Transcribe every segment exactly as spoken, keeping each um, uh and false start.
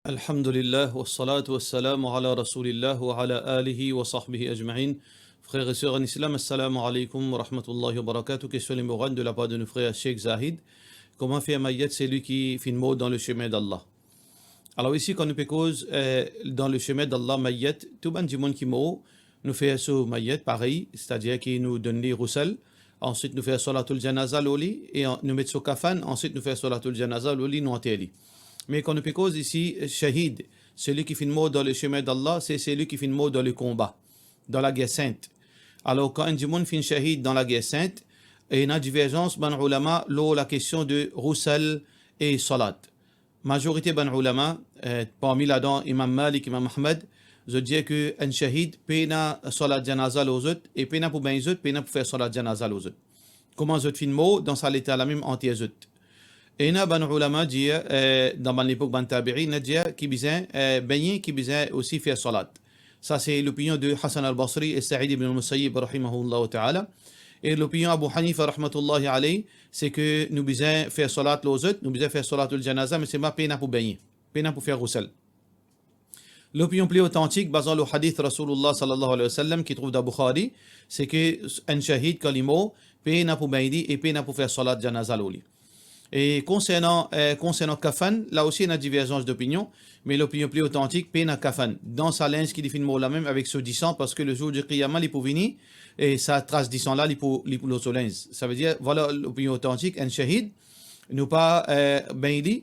Alhamdulillah, wassalatu wassalamu ala Rasoulillah wa ala alihi wa sahbihi ajma'in. Frères et sœurs en islam, assalamu alaikum wa rahmatullahi wa barakatuh. Question numéro un de la part de nos frères Cheikh Zahid. Kouma fer mayet selwi ki finn mor dan le chemin d'Allah? Alor isi, kan nou pe koz, eh, dan le chemin d'Allah, mayet, tou bann dimoun ki mor, nou fer so mayet parey, setadir ki nou donn li rousel, answit nou fer salatul janaza lor li, e an-, nou met so kafan, answit nou fer salatul janaza lor li, nou anter li. Me kan nou pe koz isi, shahid, selwi ki finn mor dan le chemin d'Allah, se selwi ki finn mor dan le konba, dan lager sint. Alor, kan enn dimoun finn shahid dan lager sint, ena diverzans bann oulama lor lakestion de rousel e salat. Mazorite bann oulama, eh, parmi ladan Imam Malik, Imam Ahmad, zot dir ke enn shahid pena salat janaza lor zot, e pena pou begn zot, pena pou fer salat janaza lor zot. Kouma zot finn mor, dan sa leta la mem anter zot. Ena bann oulama dir, eh, dan bann lepok bann tabi'in, ena dir ki bizin, eh, begne, ki bizin osi fer salat. Sa se lopinion de Hasan al-Basri e Sa'id ibn al-Musayyib rahimahullahu ta'ala. E lopinion Abu Hanifa rahmatullahi alayh, se ke nou bizin fer salat lor zot, nou bizin fer salatul janaza, me selman pena pou begne, pena pou fer rousel. Lopinion pli otantik, bazan lor hadith Rasoulillah sallallahu alayhi wa sallam ki trouv dan Bukhari, se ke enn shahid, kan li mor, pena pou begn li e pena pou fer salat janaza lor li. E konsernan, eh, konsernan kafan, la osi ena diverzans dopinion, me lopinion pli otantik, pena kafan dan sa linz ki li finn mor la mem avek so disan, parski le zour di Qiyama, li pou vini, e sa tras disan la, li pou, li pou lor so linz. Savedir, vwala lopinion otantik, enn shahid, nou pa, eh, begn li,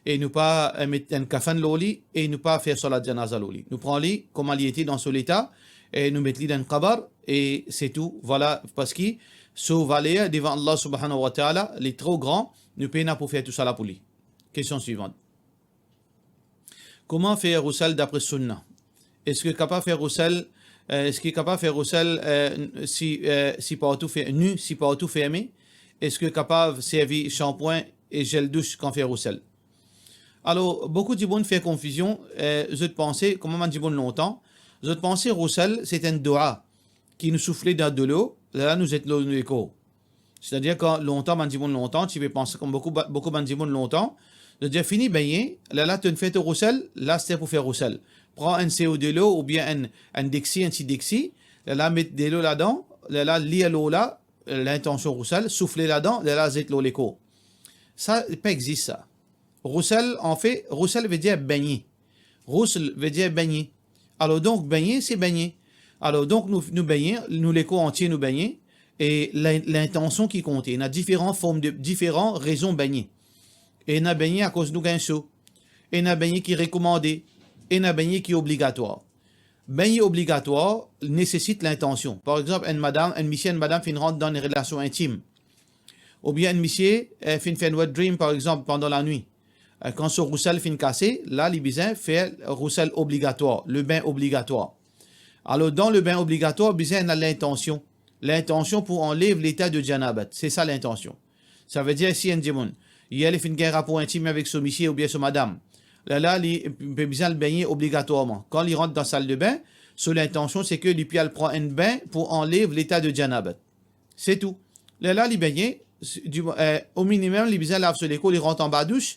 e nou pa, eh, met enn kafan lor li, e nou pa fer salat janaza lor li. Nou pran li kouma li ete dan so leta, e nou met li dan enn kabar, e se tou. Vwala, parski so valer devan Allah subhanahu wa ta'ala, li tro gran, nou pena pou fer tousala pou li. Kestion swivant. Kouma fer rousel dapre sunna? Eski kapav fer rousel, eh, eski kapav fer rousel, eh, si, eh, si partou fer-, nu, si partou ferme? Eski kapav servi shanpwin e zel dous kan fer rousel? Alor, boukou dimoun fer konfizion, eh, zot panse, kouma bann dimoun lontan, zot panse rousel se enn doua ki nou soufle dan delo, lerla nou zet lor nou lekor. Setadir kan lontan, bann dimoun lontan, ti pe panse kouma boukou ba-, boukou bann dimoun lontan, zot dir fini begne, lerla to'nn fer to rousel, la se pou fer rousel. Pran enn sewo delo oubien enn, enn deksi, enn ti deksi, lerla met delo ladan, lerla lir lor la, lintansion rousel, soufle ladan, lerla zet lor lekor. Sa pa exis sa. Rousel, anfet, rousel vedir begne. Rousel vedir begne. Alor donk, begne, se begne. Alor donk, nou, nou begne, nou lekor antie nou begne, e lin-, lintansion ki konte. Ena diferan form de, diferan rezon begne. Ena begne akoz nou gagn so. Ena begne ki rekomande. Ena begne ki obligatwar. Begne obligatwar nesesit lintansion. Par exanp, enn madam, enn misie, enn madam finn rant dan enn relasion intim. Oubien enn misie, eh, finn fer enn wet dream, par exanp, pandan lanwit. Eh, kan so rousel finn kase, la, li bizin fer rousel obligatwar, le bin obligatwar. Alor, dan le bin obligatwar, bizin ena lintansion. Lintansion pou anlev leta de janabat. Se sa lintansion. Savedir, si enn dimoun, yer li finn gagn rapor intim avek so misie oubien so madam, lerla li pe bizin al begne obligatwarman. Kan li rant dan sal de bin, so lintansion, se ke li pe al pran enn bin pou anlev leta de janabat. Se tou. Lerla li begne, si, di, eh, o minimem, li bizin lav so lekor, li rant anba dous,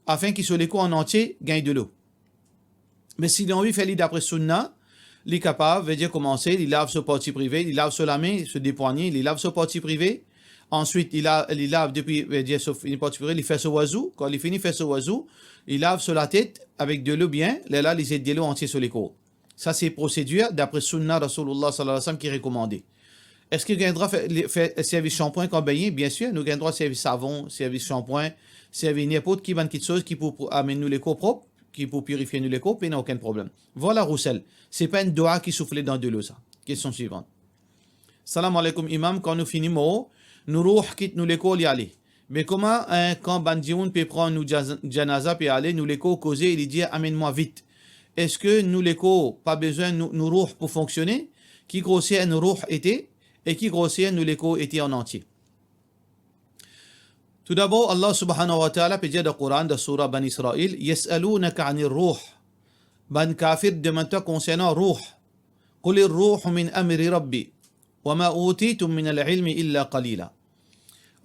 afin ki so lekor an antie gagn delo. Me si li anvi fer li dapre sunna, li kapav, vedir koumanse, li lav so parti prive, li lav so lame, so de pwagne, li lav so parti prive. Answit, li la-, li lav depi, vedir so fini parti prive, li fer so wazou. Kan li fini fer so wazou, li lav so latet avek delo bien, lerla li zet delo antie so lekor. Sa se prosedir dapre sunna Rasoulillah sallallahu alayhi wa sallam ki rekomande. Eski nou gagn drwa fer, li, fer, servi shanpwin kan begne? Biensir, nou gagn drwa servi savon, servi shanpwin, servi ninport ki bann kiksoz ki pou, pou amenn nou lekor prop, ki pou pirifie nou lekor, pena okenn problem. Vwala rousel. Se pa enn doua ki soufle dan delo sa. Kestion swivant. Salam aleykoum imam, kan nou fini mor, nou rouh kit nou lekor li ale. Me kouma, eh, kan bann dimoun pe pran nou jaz-, janaza pe ale, nou lekor koze, li dir, "Amenn mwa vit." Eski nou lekor pa bizin nou, nou rouh pou fonksione? Ki groser nou rouh ete e ki groser nou lekor ete an antie? Toudabor, Allah subhanahu wa ta'ala pe dir dan Koran, dan soura Bani Israil, "Yas'alunaka anir ruh." Bann kafir demann twa konsernan rouh. "Qulir ruhu min amri Rabbi, wa ma utitum minal ilmi illa qalila."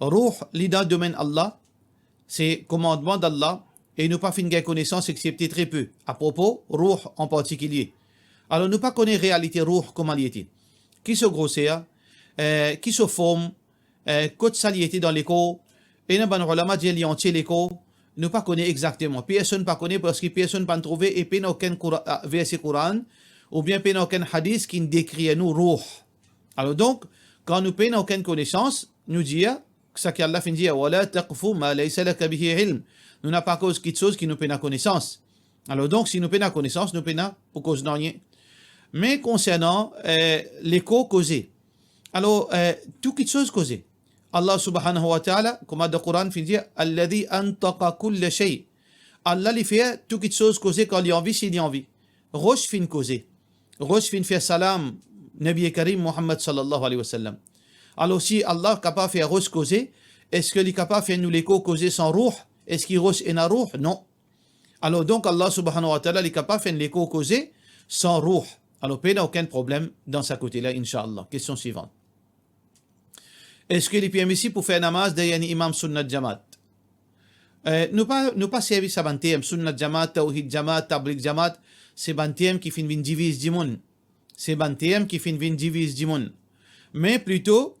Rouh, li dan domenn Allah, se komandman d'Allah, e nou pa finn gagn konesans exsepte tre pe, apropo rouh an partikilie. Alor, nou pa kone realite rouh kouma li ete. Ki so groser, eh, ki so form, eh, kot sa li ete dan lekor. Ena bann ulama dir li antie lekor, nou pa kone exakteman. Personn pa kone, parski personn pa'nn trouve e pena okenn Koura-, ah, verse Koran, oubien pena okenn hadis ki'nn dekrir nou rouh. Alor donk, kan nou pena okenn konesans, nou dir, seki Allah finn dir, "Wa la taqfu ma laysa laka bihi ilm." Nou napa koz kiksoz ki nou pena konesans. Alor donk, si nou pena konesans, nou pena pou koz nanye. Me konsernan, eh, lekor koze. Alor, eh, tou kiksoz koze. Allah subhanahu wa ta'ala, kouma dan Koran finn dir, "Alladhi antaqa kulla shay." Allah li fer tou kiksoz koze kan li anvi, si li anvi. Ros finn koze. Ros finn fer salam Nabi Karim Muhammad sallallahu alayhi wa sallam. Alor, si Allah kapav fer ros koze, eski li kapav fer nou lekor koze san rouh? Eski ros ena rouh? Non. Alor donk, Allah subhanahu wa ta'ala, li kapav fer enn lekor koze san rouh. Alor, pena okenn problem dan sa kote la, inshallah. Kestion swivan. Eski li permisib pou fer namaz deryer enn imam sunnat jamaat? Eh, nou pa, nou pa servi sa bann term, sunnat jamaat, tawhid jamaat, tablig jamaat, se bann term ki finn vinn diviz dimoun. Se bann term ki finn vinn diviz dimoun. Me plito,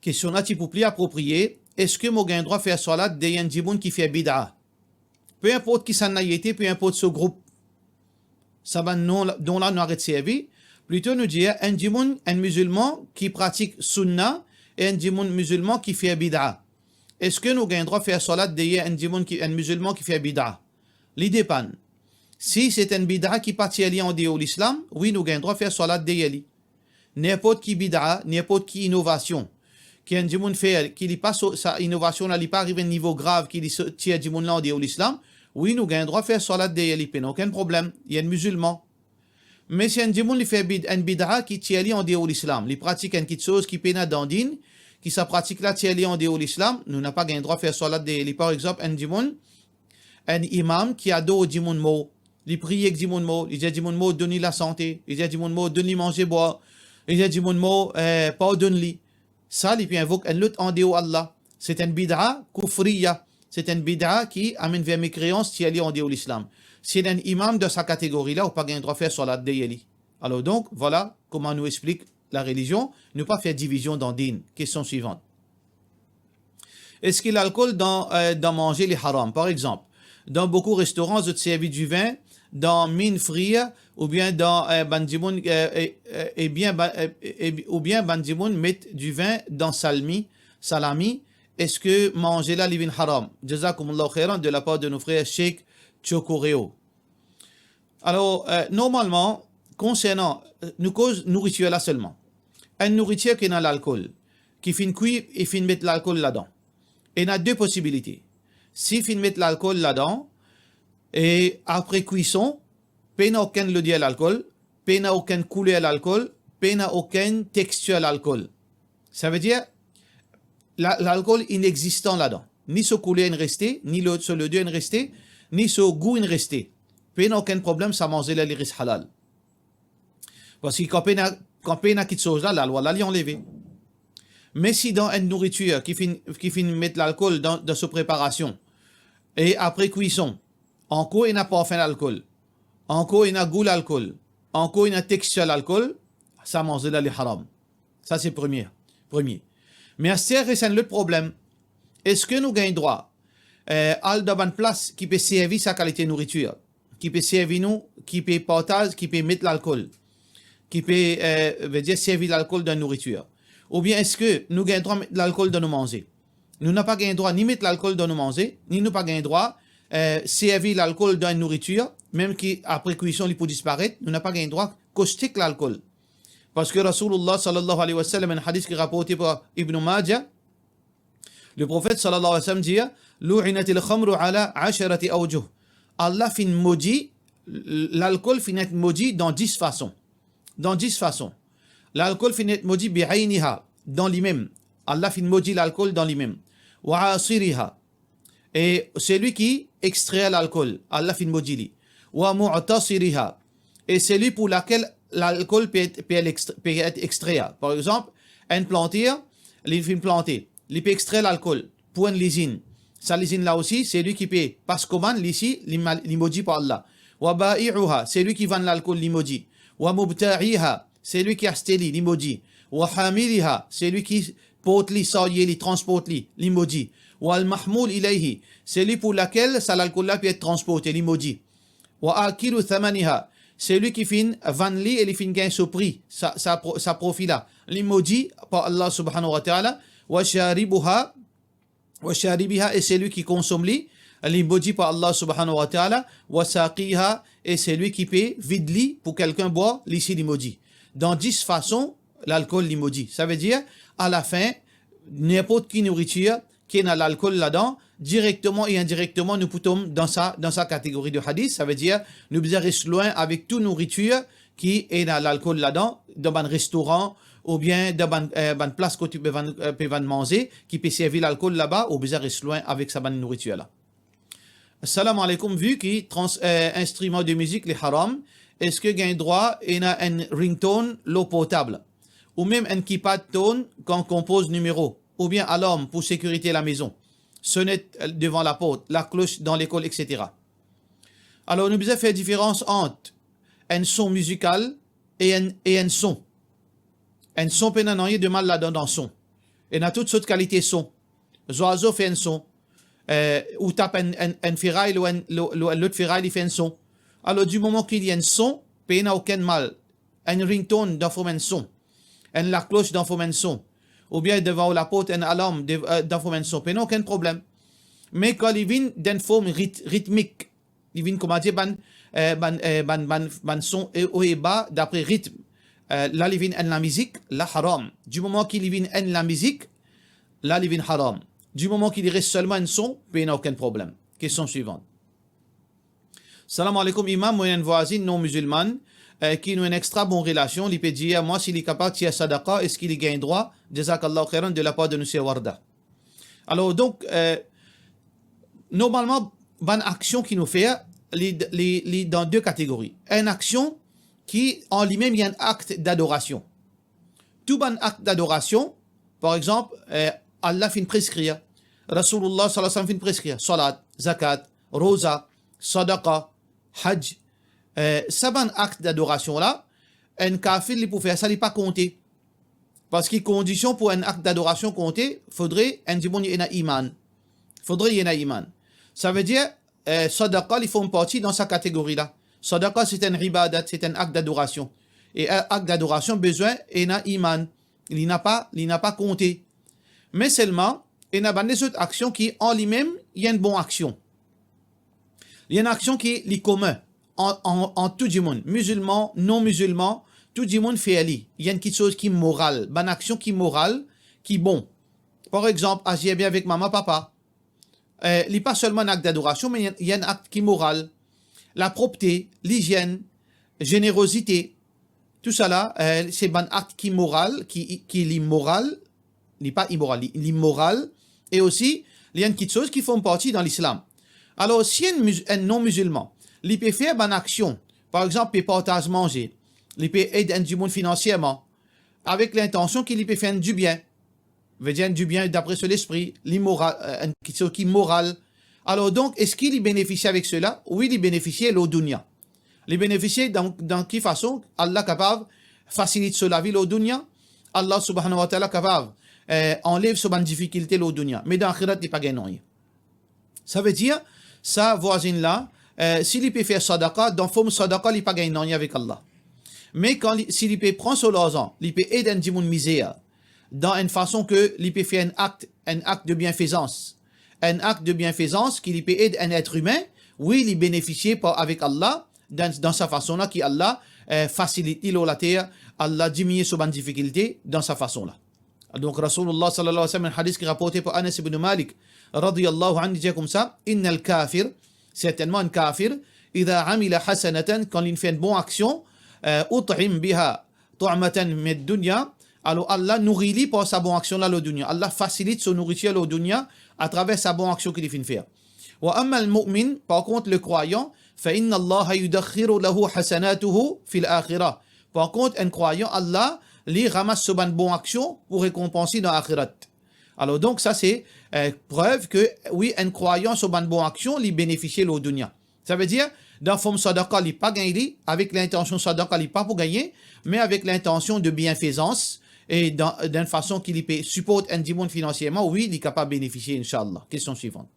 kestion la ti pou pli apropriye, eski mo gagn drwa fer swalat deryer enn dimoun ki fer bida? Pe inport kisannla li ete, pe inport so group. Sa bann non la, non la nou aret servi. Plito nou dir enn dimoun, enn mizilman ki pratik sunna e enn dimoun mizilman ki fer bida. Eski nou gagn drwa fer swalat deryer enn dimoun ki, enn mizilman ki fer bida? Li depann. Si se enn bida ki pa tir li andeor lislam, wi, nou gagn drwa fer swalat deryer li. Ninport ki bida, ninport ki inovasion ki enn dimoun fer, ki li pa so, sa inovasion la, li pa ariv enn nivo grav ki li so, tir dimoun la andeor lislam, wi, nou gagn drwa fer swalat deryer li, pena okenn problem, li enn mizilman. Me si enn dimoun li fer bid-, enn bida ki tir li andeor lislam, li pratik enn kiksoz ki pena dan din, ki sa pratik la tir li andeor lislam, nou napa gagn drwa fer swalat deryer li. Par exanp, enn dimoun, enn imam ki ador dimoun mor, li priye ek dimoun mor, li dir dimoun mor donn li lasante, li dir dimoun mor donn li manze bwar, li dir dimoun mor, eh, pardonn li. Sa, li pe invok enn lot andeor Allah. Se enn bida koufriya. Se enn bida ki amenn ver mekreyans, tir li andeor lislam. Si enn imam dan sa kategori la, ou pa gagn drwa fer swalat deryer li. Alor donk, vwala kouma nou explik larelizion, nou pa fer divizion dan din. Kestion swivan. Eski lalkol dan, eh, dan manze li haram? Par exanp, dan boukou restoran, zot servi divin dan minn frir, oubien dan, eh, bann dimoun, eh, eh, eh, ebien, ba-, eh, eh, oubien bann dimoun met divin dan salmi, salami, eski manze la li vinn haram? Jazakumullahu khairan, de la part de nou frer Sheikh Chokoreo. Alor, eh, normalman, konsernan, eh, nou koz nouritir la selman. Enn nouritir ki ena lalkol, ki finn kwi e finn met lalkol ladan. Ena de posibilite. Si finn met lalkol ladan, e apre kwison, pena okenn loder lalkol, pena okenn kouler lalkol, pena okenn textir lalkol. Savedir, la-, lalkol inexistan ladan. Ni so kouler inn reste, ni lo-, so loder inn reste, ni so gou inn reste. Pena okenn problem, sa manze la li res halal. Parski kan pena, kan pena kiksoz la, lalwa la li anleve. Me si dan enn nouritir ki finn, ki finn met lalkol dan, dan so preparasion, e apre kwison, ankor ena parfin lalkol, ankor ena gou lalkol, ankor ena textir lalkol, sa manze la li haram. Sa se premie, premie. Me aster res enn lot problem. Eski nou gagn drwa, eh, al dan bann plas ki pe servi sa kalite nouritir, ki pe servi nou, ki pe partaz, ki pe met lalkol, ki pe, eh, vedir servi lalkol dan nouritir? Oubien eski nou gagn drwa met lalkol dan nou manze? Nou napa gagn drwa ni met lalkol dan nou manze, ni nou pa gagn drwa, eh, servi lalkol dan enn nouritir, mem ki apre kwison li pou disparet, nou napa gagn drwa koste ek lalkol. Parski Rasoulullah sallallahu alayhi wa sallam, enn hadis ki raporte par Ibn Majah, le Profet sallallahu alayhi wa sallam dir, "Lu'inatil khamru ala asharati awjuh." Allah finn modi, lalkol finn et modi dan dis fason. Dan dis fason. Lalkol finn et modi bi ayniha, dan limem. Allah finn modi lalkol dan limem. Wa asiriha. E selwi ki extrer lalkol, Allah finn modi li. Wa mu'tasiriha. E selwi pou lakel lalkol pe et, pe et extr-, pe et extrer. Par exanp, enn planter, li finn plante, li pe extrer lalkol pou enn lizinn. Sa lizinn la osi, selwi ki pe pas komann li si, li mal-, li modi par Allah. Wa ba'i'uha, selwi ki vann lalkol, li modi. Wa mubta'iha, selwi ki aste li, li modi. Wa hamiliha, selwi ki port li, sarye li, transport li, li modi. Wal mahmul ilayhi, selwi pou lakel sa lalkol la pe et transporte, li modi. Wa akilu thamaniha, selwi ki finn vann li e li finn gagn so pri, sa, sa pro-, sa profi la, li modi par Allah subhanahu wa ta'ala. Wa sharibuha, wa sharibiha, e selwi ki konsom li, li modi par Allah subhanahu wa ta'ala. Wa saqiha, e selwi ki pe vid li pou kelkenn bwar, li si li modi. Dan dis fason, lalkol li modi. Savedir, alafin, ninport ki nouritir ki ena lalkol ladan, direkteman e indirekteman, nou pou tom dan sa, dan sa kategori de hadis. Savedir, nou bizin res lwin avek tou nouritir ki ena lalkol ladan, dan bann restoran, oubien dan bann, eh, bann plas kot pe vann, eh, pe vann manze, ki pe servi lalkol laba, ou bizin res lwin avek sa bann nouritir la. Salam alaikum, vi ki trans-, eh, instriman de mizik li haram, eski gagn drwa ena enn ringtone lor portab, ou mem enn keypad tone kan konpoz nimero, oubien alarm pou sekirite lamezon, sonet, eh, devan laport, laklos dan lekol, et cetera? Alor, nou bizin fer diferans ant enn son mizikal e enn, e enn son. Enn son pena nanye de mal ladan dan son. Ena tout sort kalite son. Zwazo fer enn son. Eh, ou tap enn, enn, enn feray lor enn, lor, lor enn lot feray, li fer enn son. Alor, dimoman ki li enn son, pena okenn mal. Enn ringtone dan form enn son. Enn laklos dan form enn son. Oubien devan ou laport enn alarm de, eh, dan form enn son. Pena okenn problem. Me kan li vinn dan form rit-, ritmik, li vinn, kouma dir, bann, eh, bann, eh, bann, bann, bann son e-, o e ba dapre ritm. Eh, la li vinn enn lamizik, la haram. Dimoman ki li vinn enn lamizik, la li vinn haram. Dimoman ki li res selman enn son, pena okenn problem. Kestion swivan. Salam alaikum, Imam, mo ena enn vwazinn non mizilman, eh, ki nou ena extra bon relasion, li pe dir mwa si li kapav tir sadaqa, eski li gagn drwa? Jazakallahu khairan, de lapar de nou ser Warda. Alor, donk, eh, normalman, bann aksion ki nou fer, li, li, li dan de kategori. Enn aksion ki, an limem, li enn akt dadorasion. Tou bann akt dadorasion, par exanp, eh, Allah finn preskrir, Rasoulullah sallallahu alayhi wa sallam finn preskrir, salat, zakat, roza, sadaqa, haj, eh, sa bann akt dadorasion la, enn kafir li pou fer sa, li pa konte. Parski kondision pou enn akt dadorasion konte, fodre enn dimoun li ena iman. Fodre li ena iman. Savedir, eh, sadaqa, li form parti dan sa kategori la. Sadaqa, se enn ibadat, se enn akt dadorasion. E enn akt dadorasion bizin ena iman. Li napa, li napa konte. Me selman, ena bann lezot aksion ki, an limem, li enn bon aksion. Li enn aksion ki, li komin an, an, an tou dimoun, mizilman, non mizilman, tou dimoun fer li. Li enn kiksoz ki moral, bann aksion ki moral, ki bon. Par exanp, azir bien avek mama, papa. Eh, li pa selman enn akt dadorasion, me li enn, li enn akt ki moral. Lapropte, lizienn, zenerozite, tousala, eh, se bann akt ki moral, ki, ki li moral, li pa imoral, li, li moral, e osi, li enn kiksoz ki form parti dan Lislam. Alor, si enn miz-, enn non mizilman, li pe fer bann aksion, par exanp, pe partaz manze, li pe ed enn dimoun finansierman, avek lintansion ki li pe fer enn dibien, vedir enn dibien dapre so lespri, li moral, eh, enn kiksoz ki moral. Alor donk, eski li benefisie avek sela? Wi, li benefisie lor dounia. Li benefisie dan, dan ki fason? Allah kapav fasilit so lavi lor dounia. Allah subhanahu wa ta'ala kapav, eh, anlev so bann difikilte lor dounia. Me dan axirat, li pa gagn nanye. Savedir, sa vwazinn la, eh, si li pe fer sadaqa, dan form sadaqa, li pa gagn nanye avek Allah. Me kan li, si li pe pran so larzan, li pe ed enn dimoun mizer, dan enn fason ke li pe fer enn akt, enn akt de bienfezans. Enn akt de bienfezans ki li pe ed enn et imin, wi, li benefisie par, avek Allah, dan, dan sa fason la ki Allah, eh, fasilit li lor later, Allah diminie so bann difikilte dan sa fason la. Donk, Rasoulullah sallallahu alayhi wa sallam, enn hadis ki raporte par Anas ibn Malik, radiyallahu anhu, dir koumsa, "Innal kafir, sertennman enn kafir, idha amila hasanatan, kan li fer enn bon aksion, eh, ut'im biha tu'matan minad dunya, alor Allah nouri li par sa bon aksion la lor dounia. Allah fasilit so nouritir lor dounia atraver sa bon aksion ki li finn fer. Wa ammal mu'min, par kont le krwayan, fa inna Allaha yudakhiru lahu hasanatuhu fil akhirah. Par kont, enn krwayan, Allah, li ramas so bann bon aksion pou rekonpans li dan axirat." Alor donk, sa se, eh, prev ke, wi, enn krwayan so bann bon aksion, li benefisie lor dunia. Savedir, dan form sadaka, li pa gagn li, avek lintansion sadaka, li pa pou gagne, me avek lintansion de bienfezans, e dan, dan enn fason ki li pe siport enn dimoun finansierman, wi, li kapav benefisie, inshallah. Kestion swivan.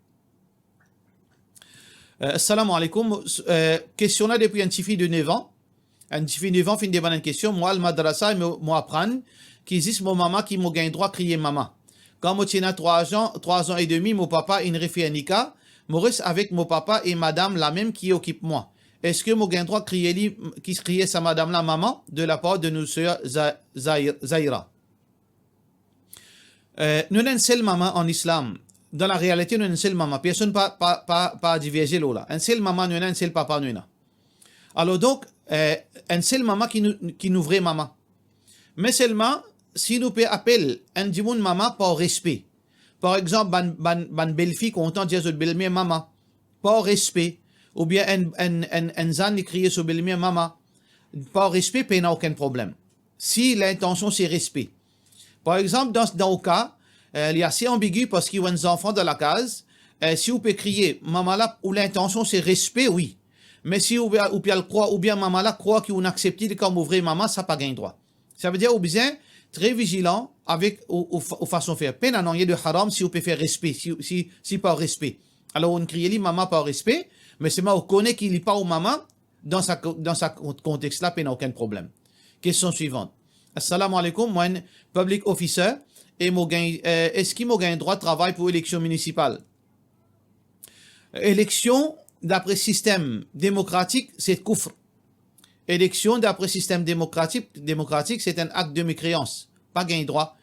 Eh, assalamu alaikum. Eh, kestion la depi enn tifi de nef an. Enn tifi nef an finn demann enn kestion, mo al madrasa e mo, mo aprann ki zis mo mama ki mo gagn drwa kriye mama. Kan mo ti ena trwa zan, trwa zan edemi, mo papa inn refer nika, mo res avek mo papa e madam lamem ki okip mwa. Eski mo gagn drwa kriye li, ki kriye sa madam la mama, de lapar de nou ser Za-, Zair-, Zaira? Eh, nou ena enn sel mama an Islam. Dan larealite, nou ena enn sel mama. Personn pa, pa, pa, pa diverze lor la. Enn sel mama nou ena, enn sel papa nou ena. Alor donk, eh, enn sel mama ki nou, ki nou vre mama. Me selman, si nou pe apel enn dimoun mama par respe. Par exanp, bann, bann, bann belfi kontan dir zot belmer mama, par respe, oubien enn, enn, enn, enn zann li kriye so belmer mama, par respe, pena okenn problem. Si lintansion se respe. Par exanp, dan, dan ou ka, eh, li ase anbigi parski ou enn zanfan dan lakaz, eh, si ou pe kriye mama la, ou lintansion se respe, wi. Me si ou, ou pe al krwar, oubien mama la krwar ki ou'nn aksepte li kom ou vre mama, sa pa gagn drwa. Savedir ou bizin tre vizilan avek ou, ou fa-, ou fason fer. Pena nanye de haram si ou pe fer respe, si, si, si par respe. Alor, ou'nn kriye li mama par respe, me selman ou kone ki li pa ou mama, dan sa ko-, dan sa kon-, kontex la, pena okenn problem. Kestion swivan. Assalamu alaikum, mo enn public officer e mo gagn, eh, eski mo gagn drwa travay pou eleksion minisipal? Eleksion dapre sistem demokratik, se koufr. Eleksion dapre sistem demokratik, demokratik, se enn akt de mekreans. Pa gagn drwa.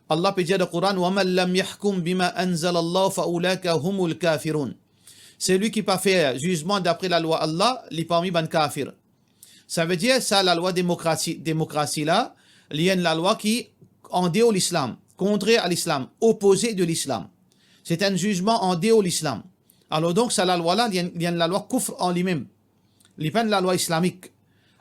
Allah pe dir dan Koran, "Wa man lam yahkum bima anzalallahu fa ulaika humul kafirun." Selwi ki pa fer zizman dapre lalwa Allah, li parmi bann kafir. Savedir sa lalwa demokrasi, demokrasi la, li enn lalwa ki andeor Lislam, kontrer a Lislam, opoze de Lislam. Se enn zizman andeor Lislam. Alor donk, sa lalwa la, li enn, li enn lalwa koufr an limem. Li pa enn lalwa islamik.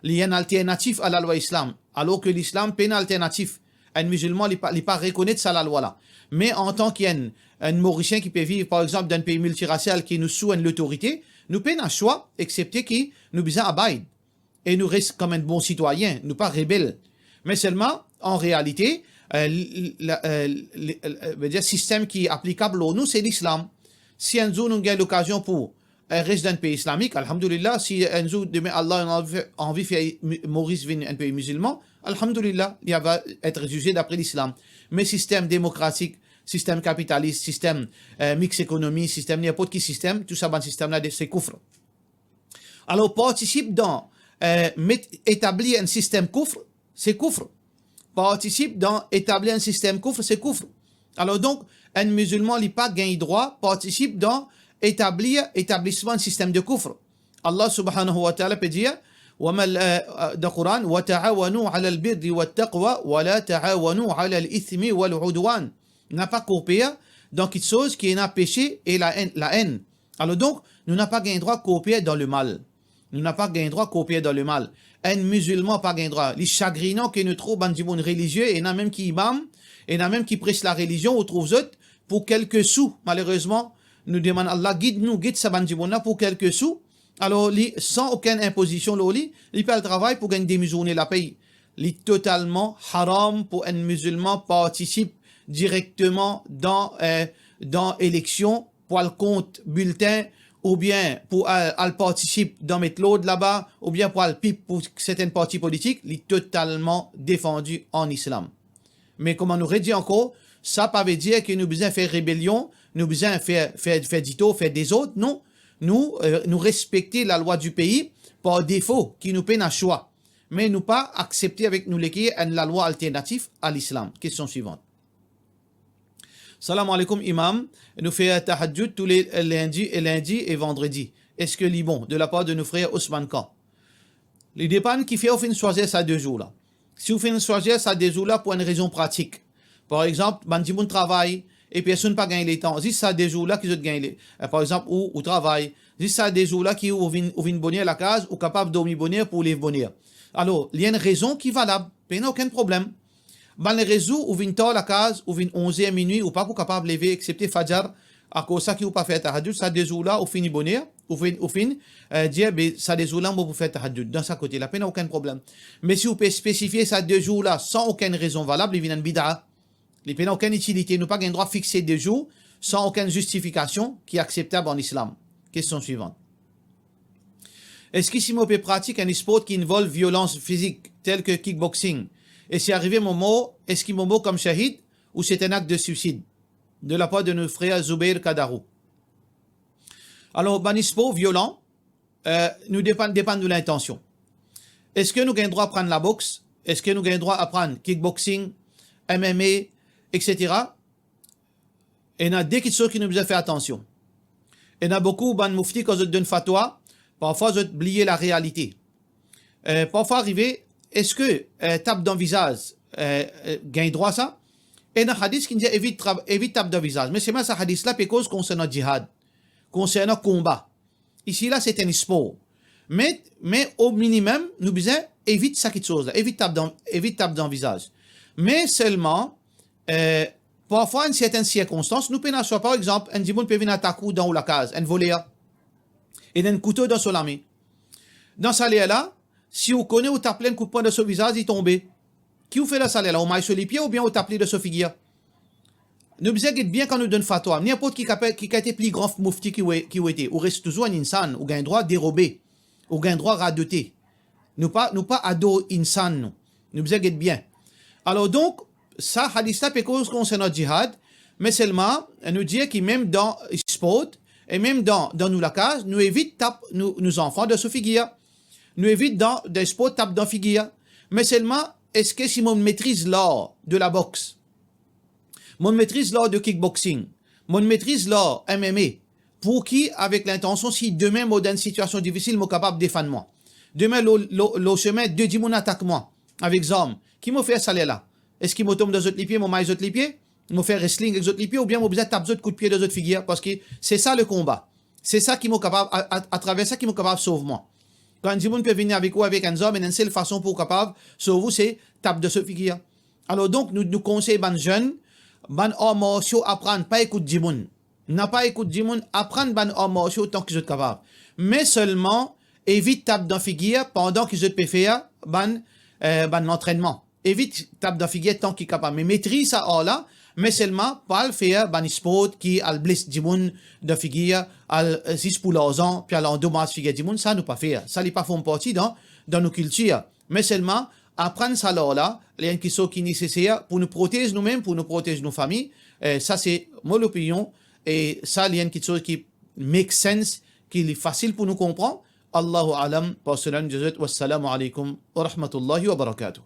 Li enn alternatif a lalwa Islam, alor ke Lislam pena alternatif. Enn mizilman, li pa, li pa rekonet sa lalwa la. Me antan ki enn, enn Morisien ki pe viv, par exanp, dan enn pei miltirasial ki nou sou enn lotorite, nou pena swa, eksepte ki nou bizin abide. E nou res kom enn bon sitwayin, nou pa rebel. Me selman, an realite, eh, li, la, eh, li, eh, vedir sistem ki aplikab lor nou, se Lislam. Si enn zour nou gagn lokazion pou, eh, res dan enn pei islamik, alhamdulillah, si enn zour demin Allah anvi fer, anvi fer mi-, Moris vinn enn pei mizilman, alhamdulillah, li ava et zize dapre Lislam. Me sistem demokratik, sistem kapitalis, sistem, eh, mix ekonomi, sistem ninport ki sistem, tou sa bann sistem la, de, se koufr. Alor, partisip dan, eh, met, etablir enn sistem koufr, se koufr. Partisip dan etablir enn sistem koufr, se koufr. Alor donk, enn mizilman, li pa gagn drwa partisip dan etablir, etablisman enn sistem de koufr. Allah subhanahu wa ta'ala pe dir, wa mal, eh, eh, dan Koran, "Wa ta'awanu alal birri wat taqwa, wa la ta'awanu alal ithmi wal udwan." Napa korper dan kitsoz ki ena pese e laenn, laenn. Alor donk, nou napa gagn drwa korper dan lemal. Nou napa gagn drwa korper dan lemal. Enn mizilman pa gagn drwa. Li sagrinan ke nou trouv bann dimoun relizie, ena mem ki imam, ena mem ki pres larelizion, ou trouv zot pou kelke sou. Malerezman, nou demann Allah gid nou, gid sa bann dimoun la pou kelke sou. Alor li, san okenn inpozision lor li, li pe al travay pou gagn demi zourne lapey. Li totalman haram pou enn mizilman partisip direkteman dan, eh, dan eleksion pou al kont biltin, oubien pou al, al partisip dan met lord laba, oubien pou al pip pou sertenn parti politik, li totalman defandi an Islam. Me kouma nou redi ankor, sa pa ve dir ke nou bizin fer rebelion, nou bizin fer, fer, fer ditor, fer dezord, non. Nou, eh, nou respekte lalwa di pei par defo, ki nou pena swa. Me nou pa aksepte avek nou leker enn lalwa alternatif a Lislam. Kestion swivan. Salam alaikum imam, nou fer tahajjud tou le lindi e lindi e vandredi. Eski li bon, de lapar de nou frer Ousmane Khan? Li depann kifer ou finn swazir sa de zour la. Si ou finn swazir sa de zour la pou enn rezon pratik, par exanp, bann dimoun travay e personn pa gagn letan, zis sa de zour la ki zot gagn le-, eh, par exanp, ou, ou travay, zis sa de zour la ki ou vinn, ou vinn boner lakaz, ou kapav dormi boner pou ou lev boner. Alor, li enn rezon ki valab, pena okenn problem. bann rezour ou vinn tar lakaz, ou vinn onz er minwi, ou pa pou kapav leve eksepte Fajar, akoz sa ki ou pa fer tahajjud, sa de zour la ou fini boner, ou finn, ou finn, eh, dir, be, sa de zour la mo pou fer tahajjud, dan sa kote la, pena okenn problem. Me si ou pe spesifie sa de zour la san okenn rezon valab, li vinn enn bida. Li pena okenn itilite, nou pa gagn drwa fixe de zour san okenn zistifikasion ki akseptab an islam. Kestion swivant. Eski si mo pe pratik enn spor ki involv violans fizik, tel ke kickboxing, e si arive mo mor, eski mo mor kom shahid ou se enn akt de swisid? De lapar de nou frer Zoubeir Kadarou. Alor, bann spor violan, eh, nou depann, depann nou lintansion. Eski nou gagn drwa aprann laboks? Eski nou gagn drwa aprann kickboxing, M M A, et cetera? Ena de kiksoz ki nou bizin fer atansion. Ena boukou bann moufti, kan zot donn fatwa, parfwa zot bliye larealite. Eh, parfwa arive, eski, eh, tap dan vizaz, eh, eh, gagn drwa sa? Ena hadis ki dir evit tra-, evit tap dan vizaz. Me selman sa hadis la pe koz konsernan jihad, konsernan konba. Isi la, se enn spor. Me, me o minimem, nou bizin evit sa kiksoz la, evit tap dan, evit tap dan vizaz. Me selman, eh, parfwa, enn sertenn sirkonstans, nou pena swa, par exanp, enn dimoun pe vinn atak ou dan ou lakaz, enn voler, ena enn kouto dan so lame. Dan sa ler la, si ou kone ou tap li enn kout pwin dan so vizaz, li tonbe. Ki ou fer dan sa ler la? Ou may so lipie oubien ou tap li dan so figir? Nou bizin get bien kan nou donn fatwa. Ninport ki kape-, ki kalte pli gran moufti ki ou e-, ki ou ete, ou res touzour enn insan, ou gagn drwa derobe, ou gagn drwa radote. Nou pa, nou pa ador insan, nou. Nou bizin get bien. Alor donk, sa hadis la pe koz konsernan jihad, me selman, nou dir ki mem dan spor, e mem dan, dan nou lakaz, nou evit tap nou, nou zanfan dan so figir. Nou evit dan, dan spor tap dan figir. Me selman, eski si mo metriz lar de laboks, mo metriz lar de kickboxing, mo metriz lar M M A, pou ki, avek lintansion, si demin mo dan enn sitiasion difisil, mo kapav defann mwa. Demin, lor, lor, lor semin, de dimoun atak mwa avek zarm. Ki mo fer sa ler la? Eski mo tom dan zot lipie, mo may zot lipie, mo fer wrestling ek zot lipie, oubien mo bizin tap zot kout pie dan zot figir? Parski se sa le konba. Se sa ki mo kapav, a, a, atraver sa ki mo kapav sov mwa. Kan enn dimoun pe vini avek ou avek enn zarm, ena enn sel fason pou ou kapav sov ou, se tap dan so figir. Alor donk, nou, nou konsey bann zenn, bann ar marsio aprann, pa ekout dimoun. Na pa ekout dimoun, aprann bann ar marsio tan ki zot kapav. Me selman, evit tap dan figir pandan ki zot pe fer bann, eh, bann lantrennman. Evit tap dan figir tan ki kapav. Me metriz sa ar la, me selman pa al fer bann spor ki al bles dimoun dan figir, al, eh, zis pou larzan, pe al andomaz figir dimoun, sa nou pa fer. Sa li pa form parti dan, dan nou kiltir. Me selman, aprann sa lar la, li enn kiksoz ki neseser pou nou protez noumem, pou nou protez nou fami. Eh, sa se mo lopinion, e sa li enn kiksoz ki make sense, ki li fasil pou nou konpran. Allahu alam, personel, je vous souhaite, wassalamu alaikum wa rahmatullahi wa barakatuh.